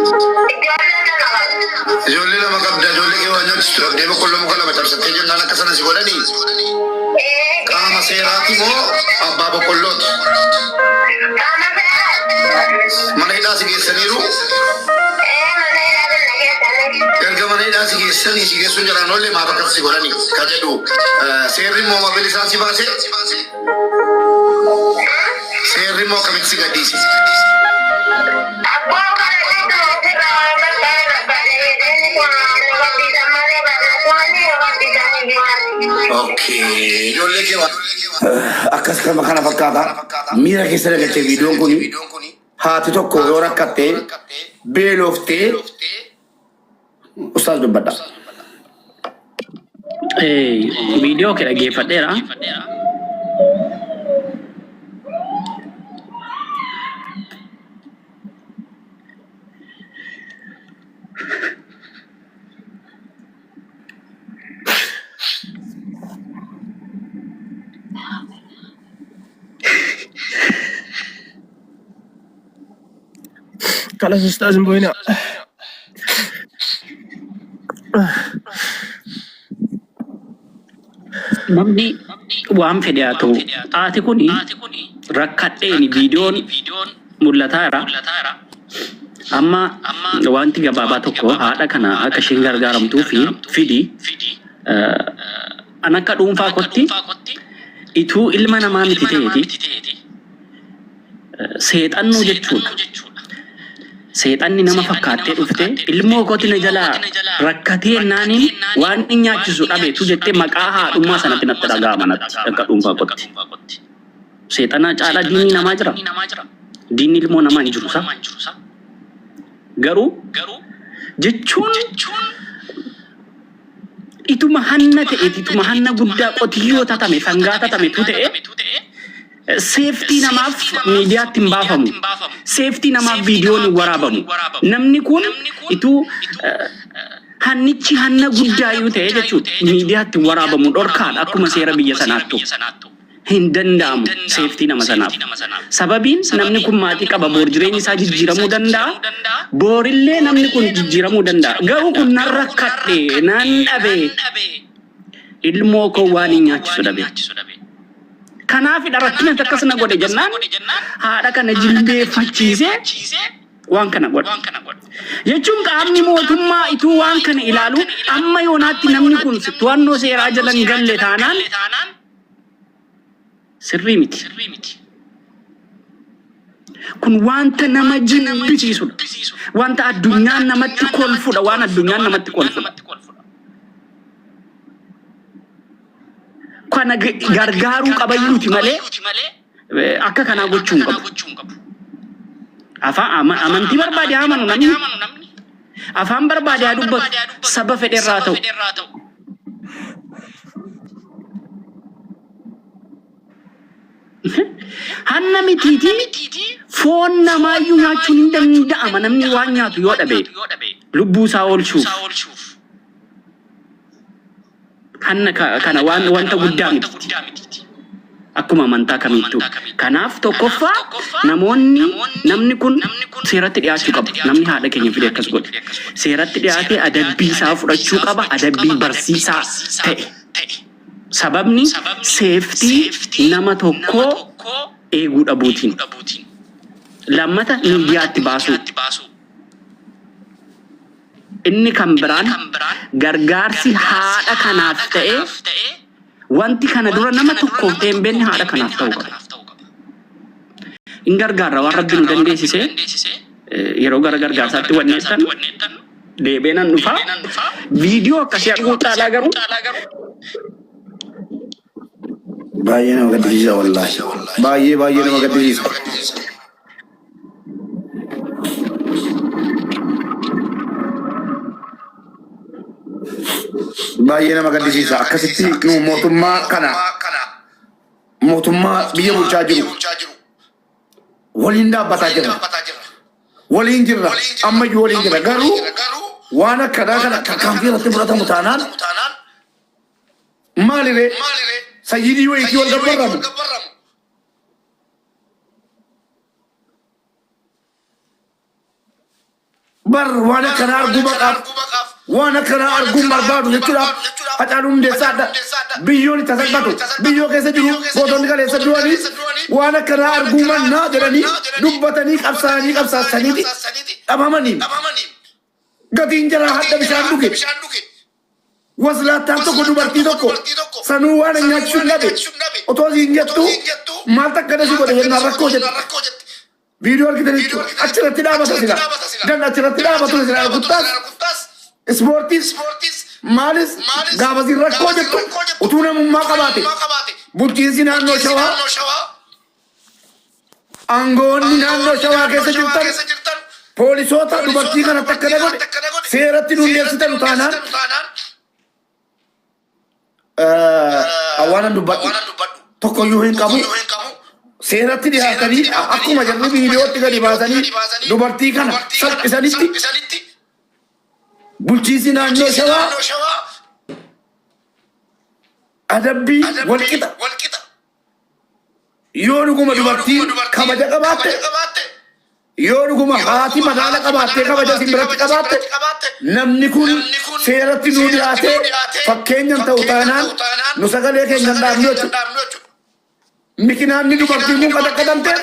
Ijoollee lama qaba. Ijoollee lama qabda ijoollee kee waan nyaachistu dhabdee boqqolloo muka lama cabsattee jennaan akka sana si godhanii Ee. qaama seeraati moo abbaa boqqollooti? Qaama seeraati. Mana hidhaa si geessaniiru Ee mana hidhaa na geessanii. erga mana hidhaa si geessanii si geessuun jalaan oolle maaf akkas si godhanii ka jedhu seerri immoo ma bilisaan si baase seerri immoo akkamitti si gadhiise? Abbaan kana jechuun ofirraa waan barbaade barbaade jedhanii kun na gadhiisan malee barreeffamanii na gadhiisanii jiran. Okay ijoollee kee waan Akkas kama kana fakkaata. Miira keessa dagalchee viidiyoon kun haati tokko yoo rakkatte beeloftee ustaas dubbadha. Viidiyoo kee dhaggeeffadheera. Kalas ustaaz hin boo'inaa. Namni waan fedhe haa ta'u. Haati kun rakkadheeni viidiyoon mul'ataa jira. Amma wanti gabaabaa tokko haadha kana akka isheen gargaaramtuu fi fidi an akka dhuunfaa kootti ituu ilma namaa miti ta'eeti seexannuu jechuudha. Seexanni nama fakkaattee dhuftee ilmoo kooti na jalaa rakkatee naaniin waan inni nyaachisu dhabeetu jettee maqaa haadhummaa sanatti natti dhaga'ama natti akka dhuunfaa kootti. Seexanaa caalaa diinni namaa jira. Diinni ilmoo namaa hin jiru sa. Garuu jechuun ituma hanna ta'eeti ituma hanna guddaa qotiyyoo tatame sangaa tatametu ta'e seeftii namaaf miidiyaatti hin baafamu. Seeftii namaaf viidiyoon hin waraabamu. Namni kun ituu hannichi hanna guddaa iyyuu ta'e jechuudha miidiyaatti hin waraabamu dhorkaadha akkuma seera biyya sanaattu. Hin danda'amu seeftii nama sanaaf. Sababiin namni kun maatii qaba boor jireenyi isaa jijjiiramuu danda'a. Boorillee namni kun jijjiiramuu danda'a. Garuu kun nan rakkadhe nan dhabe ilmoo koo waan hin nyaachisu dhabe. Kanaafidha rakkinatti akkas na godhe jennaan haadha kana jilbeeffachiisee waan kana godhe. Jechuun qaamni mootummaa ituu waan kana ilaalu amma yoonaatti namni kun to'annoo seeraa jala hin galle taanaan sirrii miti. Kun wanta nama jibbisiisudha. Wanta addunyaan namatti kolfudha. Waan addunyaan namatti kolfudha. Kana gargaaruu qabayyuuti malee akka kanaa gochuu hin qabu. Afaan amantii barbaade haa amanu namni. Afaan barbaade haa dubbatu. Saba fedherraa ta'u. Hanna mitiitii foon namaayyuu nyaachuun hin danda'ama namni waan nyaatu yoo dhabe lubbuu isaa oolchuuf. Hanna kana waan wanta guddaa miti. Akkuma amantaa kamiittuu. Kanaaf tokkoffaa namoonni namni kun seeratti dhiyaachuu qaba. Namni haadha keenya fide akkas godhe. Seeratti dhiyaatee adabbii isaa fudhachuu qaba. Adabbii barsiisaa ta'e. Sababni seeftii nama tokkoo eeguu dhabuutiin. Lammata miidiyaatti baasuu. Inni kan biraan gargaarsi haadha kanaaf ta'e wanti kana dura nama tokkoof ta'e hin beekne haadha kanaaf ta'uu qaba. In gargaarra waan rabbi nu dandeessise yeroo gara gargaarsaatti wanni jettan deebee nan dhufa. Viidiyoo akkasii arguu caalaa garuu Baay'ee nama gaddisiisa wallaahi. Baay'ee baay'ee nama gaddisiisa. Baay'ee nama gaddisiisa. Akkasitti nu mootummaa kana mootummaa biyya bulchaa jiru waliin dhaabbataa jirra. Waliin jirra. Ammayyuu waliin jirra. Garuu waan akkanaa kana tarkaanfii irratti fudhatamu taanaan maaliree sayyidii wayiitii wal gabbarramu. Bar waan akkanaa arguu maqaaf waan akkanaa arguun barbaadu jechuudhaaf Hacaaluu Hundeessaadha. Biyyoon itti salphatu biyyoo keessa jiru gootonni kaleessa du'anii waan akkanaa arguu mannaa jedhanii dubbatanii qabsaa'anii qabsaasaniiti dhabamanii. Gatiin jaraa hadda bishaan dhuge. Waslaattaan tokko dubartii tokko sanuu waan hin nyaachisuun dhabe otoo siin jettu maal takka si godhe jennaan rakkoo jette. Viidiyoo argitan jechuudha. Achirratti dhaabata sila. Dan achirratti dhaabatu sila guttaas ispoortiis maalis gaafa siin rakkoo jettu utuu namummaa qabaate bulchiinsi naannoo Shawaa aangoonni naannoo Shawaa keessa jirtan poolisoota dubartii kanatti akkana godhe seeratti nuun dhiyeessitan taanaan awwaalan dubbadhu tokkoyyuu hin qabu. Seeratti dhiyaatanii akkuma jarri viidiyootti gadi baasanii dubartii kana salphisanitti bulchiinsi naannoo Shawaa adabbii walqixa yoo dhuguma dubartiin kabaja qabaatte, yoo dhuguma haati magaala qabaattee kabaja isin biratti qabaatte, namni kun seeratti nuu dhiyaatee fakkeenyan ta'u taanaan nu sagalee keenya hin dhaabnu jechuudha. Mikinaanni dubartiin kun qaxaqqatamteef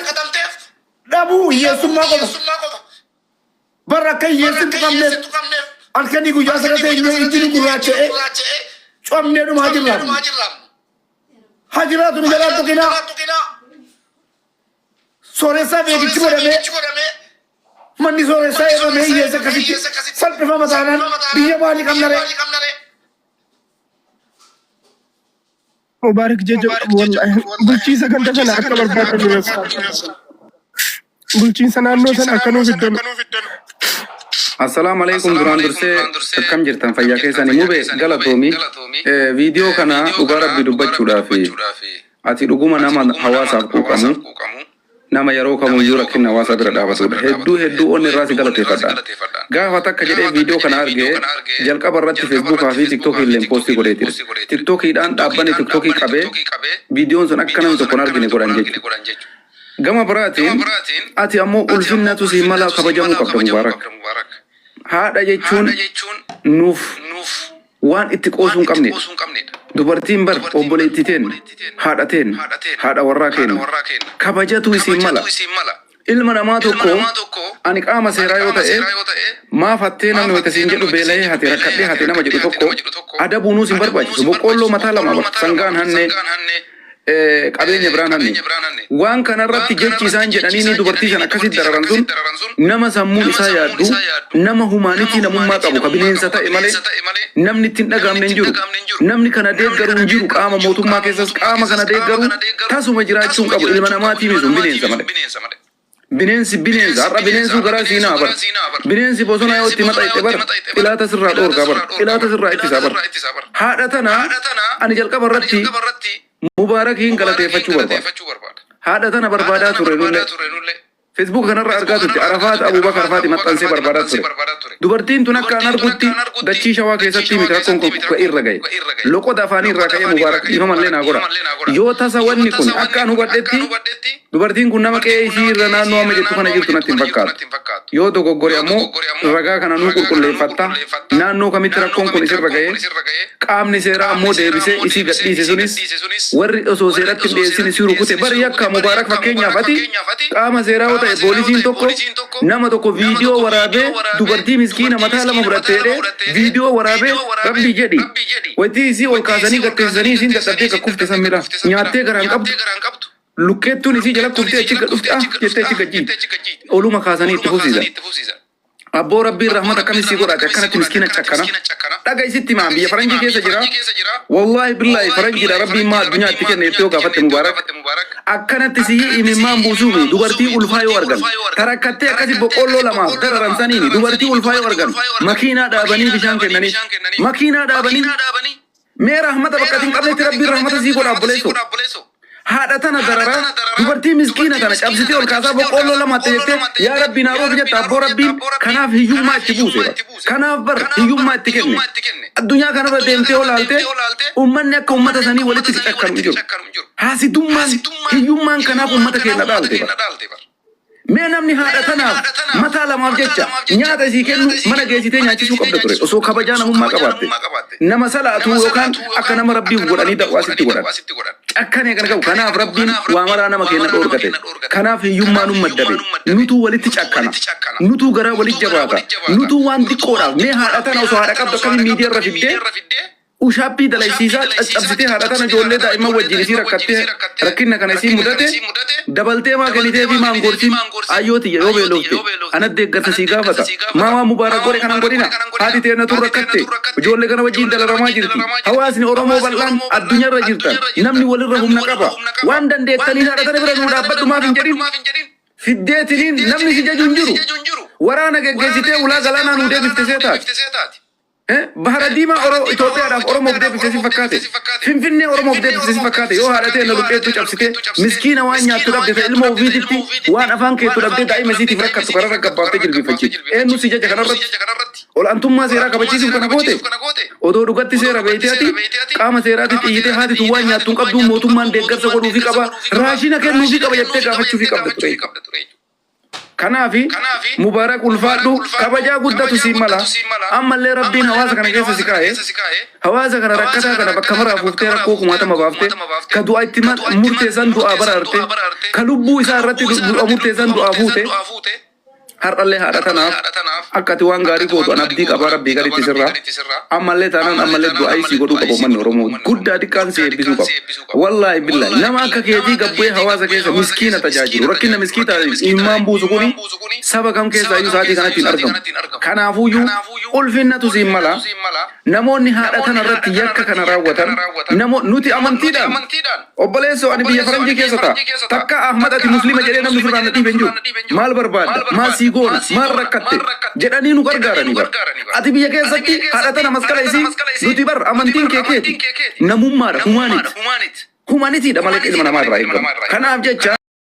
dhabuu hiyyeessummaa qofa. Barra akka hiyyeessi hin tuqamneef halkanii guyyaa sana teenyee ijji nu gurraacha'ee coomnee dhumaa jirra. Haa jiraatu nu jalaa tuqinaa. Sooressaa beekichi godhamee manni sooressaa eebamee hiyyeessa akkasitti salphifama taanaan biyya maalii qabna ree? Mubaarak jecha qabu wallahi. Bulchiinsa ganda sana akka barbaadan bulchiinsa naannoo sana akka nuuf fiddan. Assalaamu alaikum. Duraan dursee akkam jirtan? Fayyaa keessanii? Mube, galatoomi. Viidiyoo kana dhugaa rabbi dubbachuudhaaf ati dhuguma nama hawaasaaf quuqamu, nama yeroo kamuyyuu rakkina hawaasaa bira dhaabatudha. Hedduu hedduu onni irraa si galateeffadha. Gaafa takka jedhee viidiyoo kana argee jalqaba irratti Feesbuukaa fi Tiktookii illee poostii godhee ture. Tiktookiidhaan dhaabbanni Tiktookii qabee viidiyoon sun akka namni tokko hin argine godhan jechuudha. Gama biraatiin ati ammoo ulfinnatu si mala, kabajamuu qabda, Mubaarak. Haadha jechuun nuuf waan itti qoosuu hin qabnedha. Dubartiin bar obboleettii teen, haadha teen, haadha warraa keenya. Kabajatu isiin mala. Ilma namaa tokko ani qaama seeraa yoo ta'e, maaf hattee namni wayita siin jedhu, beela'ee hate, rakkadhee hate nama jedhu tokko adabuunuus hin barbaachisu. Boqqoolloo mataa lama bar sangaan hannee, qabeenya biraan hanne. Waan kanarratti jechi isaan jedhanii ni dubartii sana akkasitti dararan sun nama sammuun isaa yaaddu, nama humanity, namummaa qabu, ka bineensa ta'e malee namni ittiin dhagaamne hin jiru. Namni kana deeggaru hin jiru. Qaama mootummaa keessas qaama kana deeggaru tasuma jiraachuu hin qabu. Ilma namaatii sun bineensa malee. Bineensi bineensa har'a bineensuu garaa siinaa bar. Bineensi bosonaa yoo itti maxxayxe bar, xilaata sirraa dhoorgaa bar, xilaata sirraa ittisaa bar. Haadha tana ani jalqaba irratti Mubaarakiin galateeffachuu barbaada. Haadha tana barbaadaa turre nullee. Facebook kanarra argaa turte, Arafaat Abubakar faati maxxansee barbaadaa ture. Dubartiin tun akka an argutti dachii Shawaa keessatti miti rakkoon kun irra gahe. Loqoda afaanii irraa ka'ee, Mubaarak, dhiifamallee naa godha. Yoo tasa wanni kun akka an hubadhetti dubartiin kun nama qe'ee ishii irra naannoo amma jettu kana jirtu natti hin fakkaatu. Yoo dogoggore ammoo ragaa kana nuu qulqulleeffatta. Naannoo kamitti rakkoon kun isirra ga'ee, qaamni seeraa ammoo deebisee isii gadhiise sunis, warri osoo seeratti hin dhiyeessin isii rukute bar yakka. Mubaarak, fakkeenyaaf ati qaama seeraa yoo ta'e, poolisiin tokko nama tokko viidiyoo waraabee dubartii miskiina mataa lama fudhattee jedhee viidiyoo waraabee, rabbii jedhi, wayitii isii ol kaasanii gatteessisanii isiin dadhabdee kakkufte san mila nyaattee garaan qabdu, lukkeettuun isii jala kuftee achi gad dhufte, ah jettee achi gad jiiti. Oluma kaasanii itti fufsiisan. Abboo, rabbiin rahmata akkamii sii godhaate akkanatti miskiina cakkana. Dhaga isitti maan biyya faranjii keessa jira. Wallaahi billaahi faranjiidha, rabbiin maa addunyaa itti kenne jettee yoo gaafatte, Mubaarak, akkanatti sii imimmaan buusuumi. Dubartii ulfaa yoo argan, tarakkattee akkasi boqqoolloo lamaaf dararan saniini, dubartii ulfaa yoo argan makiinaa dhaabanii bishaan kennaniif. Makiinaa dhaabanii. Mee rahmata bakka ati hin qabnetti rabbiin rahmata sii godha, obboleessoo. Haadha tana dararaa, dubartii miskiina tana cabsitee ol kaasaa boqqoolloo lamaatti jettee yaa rabbii naa roobi jetta. Abboo, rabbiin kanaaf hiyyummaa itti buuse bar. Kanaaf bar hiyyummaa itti kenne. Addunyaa kanarra deemtee yoo laalte ummanni akka ummata sanii walitti si cakkanu hin jiru. Haasidummaan, hiyyummaan kanaaf ummata keenya dhaalte bar. Mee namni haadha tanaaf mataa lamaaf jecha nyaata isii kennu mana geessitee nyaachisuu qabda ture. Osoo kabajaa namummaa qabaatte. Nama salaatu yookaan akka nama rabbiif godhanii da'waa sitti godhan. Cakkanee kana qabu. Kanaaf rabbiin waa maraa nama keenya dhoorgate. Kanaaf hiyyummaa nu maddabe. Nutuu walitti cakkana. Nutuu garaa walitti jabaata. Nutuu waan xiqqoodhaaf mee haadha tana osoo haadha qabdu akkamiin miidiyaa irra fiddee ushaappii dalaysiisaa caccabsitee haadha tana ijoollee daa'imman wajjin isii rakkattee rakkinna kana isii mudate dabaltee maa kennitee fi maan gorsin ayyoo tiyya yoo beelofte ana deeggarsa sii gaafata maa waan mubaarak godhe kanan godhina haati teenna tun rakkatte ijoollee kana wajjin dalaramaa jirti hawaasni Oromoo bal'aan addunyaarra jirtan namni walirra humna qaba waan dandeettaniin haadha tana bira nuu dhaabbadhu maaf hin jedhin fiddeetiniin namni si jaju hin jiru waraana geggeessitee ulaa galaanaa nuu deebifte seetaati. Bahara diimaa Oro Itoophiyaadhaaf Oromoof deebifte si fakkaate. Finfinnee Oromoof deebifte si fakkaate. Yoo haadha ta'e na luqqeettuu cabsitee miskiina waan nyaattu dhabde ta'e ilma ofiititti waan afaan keettu dhabdee daa'ima isiitiif rakkattu kararra gabbaaftee jilbiiffachiifte. Eenyu si jaja kanarratti? Ol'aantummaa seeraa kabachiisuuf kana goote? Odoo dhugatti seera beektee ati qaama seeraatti xiyyitee haati tun waan nyaattu hin qabdu mootummaan deeggarsa godhuufii qaba raashina kennuufii qaba jettee gaafachuufii qabda ture. Kanaafi Mubaarak ulfaadhu kabajaa guddatu siin mala. Ammallee Rabbiin hawaasa kana keessa si kaa'e. Hawaasa kana rakkataa kana bakka maraa fuuftee rakkoo kumaatama baaftee ka du'a itti murteessan du'aa baraarte ka lubbuu isaa irratti du'a murteessan du'aa fuute har'allee haadha tanaaf akka ati waan gaarii gootu an abdii qabaa Rabbii gaditti sirraa ammallee taanaan ammallee du'aa isii godhuu qaba uummanni Oromoo guddaa xiqqaan si eebbisuu qaba. Wallaahi billaahi nama akka keetii gabbu'ee hawaasa keessa miskiina tajaajilu rakkina miskiita imimmaan buusu kuni saba kam keessaa iyyuu sa'aatii kanatti hin argamu. Kanaafuyyuu ulfinnatu siin mala namoonni haadha tana irratti yakka kana raawwatan namo nuti amantiidhaan obboleessoo ani biyya faranjii keessa ta'a takka Ahmad ati muslima jedhee namni ofirraa na dhiibe hin jiru maal barbaadda maal sii goona maal rakkatte jedhanii nu gargaaranii bar ati biyya keessatti haadha tana maskala isii nuti bar amantiin kee keeti namummaadha humanity humanity dha malee ilma namaa irraa eegamu kanaaf jecha.